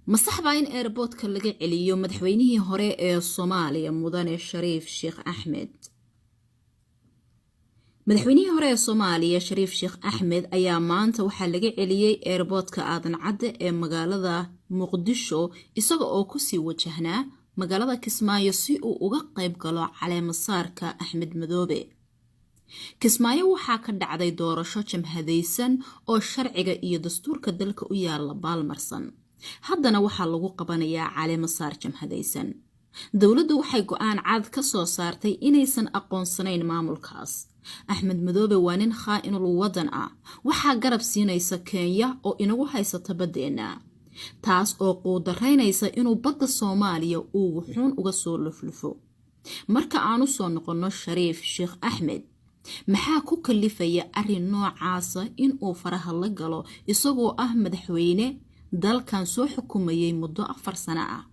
Ma sax baa in airportka laga celiyo madaxweynihii hore ee Soomaaliya, mudane Shariif Sheekh Axmed? Madaxweynihii hore ee Soomaaliya, Shariif Sheekh Axmed, ayaa maanta waxaa laga celiyey airportka Aadan Cadde ee magaalada Muqdisho, isaga oo kusii wajahnaa magaalada Kismaayo si uu uga qayb galo caleemasaarka Axmed Madoobe. Kismaayo waxaa ka dhacday doorasho jamhadaysan oo sharciga iyo dastuurka dalka u yaala baalmarsan. Haddana waxaa lagu qabanayaa caleemasaar jamhadaysan. Dowladdu waxay go'aan cad ka soo saartay inaysan aqoonsanayn maamulkaas. Axmed Madoobe waa nin khaa'inul waddan ah. Waxaa garab siinaysa Kenya oo inagu haysata baddeenna, taas oo quudaraynaysa inuu badda Soomaaliya uu wuxuun uga soo luflufo. Marka aanu soo noqonno Shariif Sheekh Axmed, maxaa ku kalifaya arrin noocaasa inuu faraha la galo, isagoo ah madaxweyne dalkan soo xukumayay muddo 4 sano ah,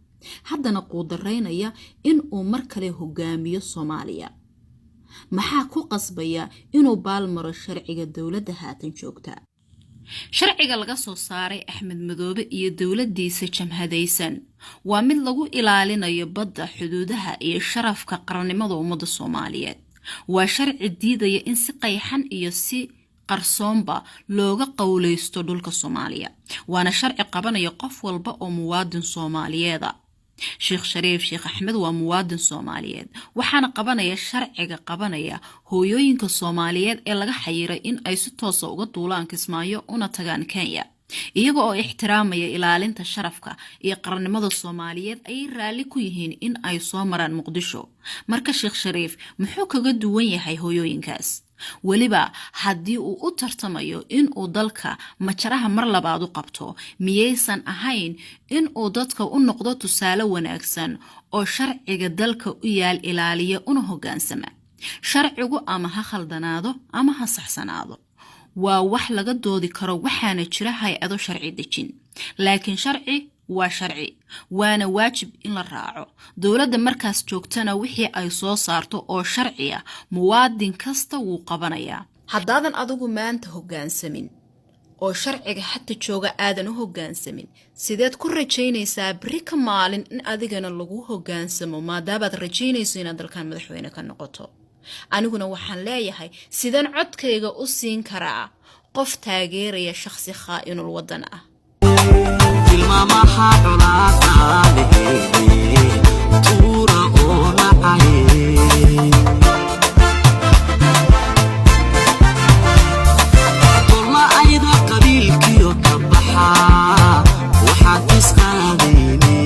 haddana quudaraynaya inuu mar kale hogaamiyo Soomaaliya? Maxaa ku qasbaya inuu baalmaro sharciga dowladda haatan joogta? Sharciga laga soo saaray Axmed Madoobe iyo dowladdiisa jamhadaysan waa mid lagu ilaalinayo badda, xuduudaha iyo sharafka qarannimada ummadda Soomaaliyeed. Waa sharci diidaya in si qayxan iyo si qarsoonba looga qowleysto dhulka Soomaaliya, waana sharci qabanaya qof walba oo muwaadin Soomaaliyeeda. Sheekh Shariif Sheekh Axmed waa muwaadin Soomaaliyeed, waxaana qabanaya sharciga qabanaya hooyooyinka Soomaaliyeed ee laga xayiray in ay si toosa uga duulaan Kismaayo una tagaan Kenya. Iyaga oo ixtiraamaya ilaalinta sharafka iyo qarannimada Soomaaliyeed ayay raalli ku yihiin in ay soo maraan Muqdisho. Marka Sheekh Shariif muxuu kaga duwan yahay hooyooyinkaas? Weliba haddii uu u tartamayo inuu dalka majaraha mar labaad u qabto, miyaysan ahayn inuu dadka u noqdo tusaale wanaagsan oo sharciga dalka u yaal ilaaliya una hoggaansama? Sharcigu ama ha khaldanaado ama ha saxsanaado, waa wax laga doodi karo, waxaana jira hay'ado sharci dejin, laakiin sharci waa sharci, waana waajib in la raaco. Dowladda markaas joogtana wixii ay soo saarto oo sharci ah muwaadin kasta wuu qabanayaa. Haddaadan adigu maanta hoggaansamin oo sharciga xata jooga aadan u hoggaansamin, sideed ku rajaynaysaa beri ka maalin in adigana lagu hoggaansamo, maadaabaad rajaynayso inaad dalkan madaxweyne ka noqoto? Aniguna waxaan leeyahay, sideen codkayga u siin karaa qof taageeraya shakhsi khaa'inul waddan ah? Tilmaamaha colaadaale tuura oo nacaye, tolma ayda qabiilkiyo ka baxaa, waxaad isqaadayne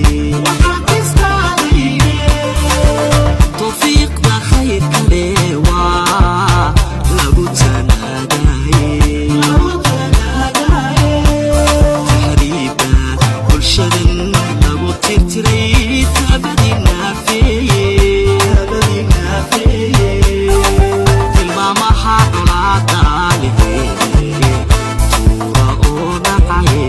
tawfiiqda khayrka le waa lagu tanaadaye. Tahriibba bulshadan lagu tirtiray, tabadi naafeeye. Tilmaamaha colaada lehe tuura oo nacaye,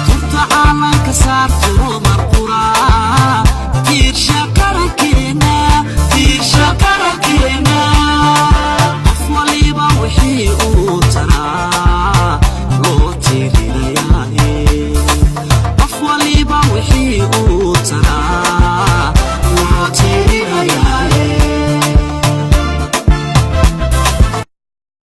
turta caalanka saarto marqura, tiirsha qarankeena, tiirsha qarankeena. Qof waliba wixii uu taraa.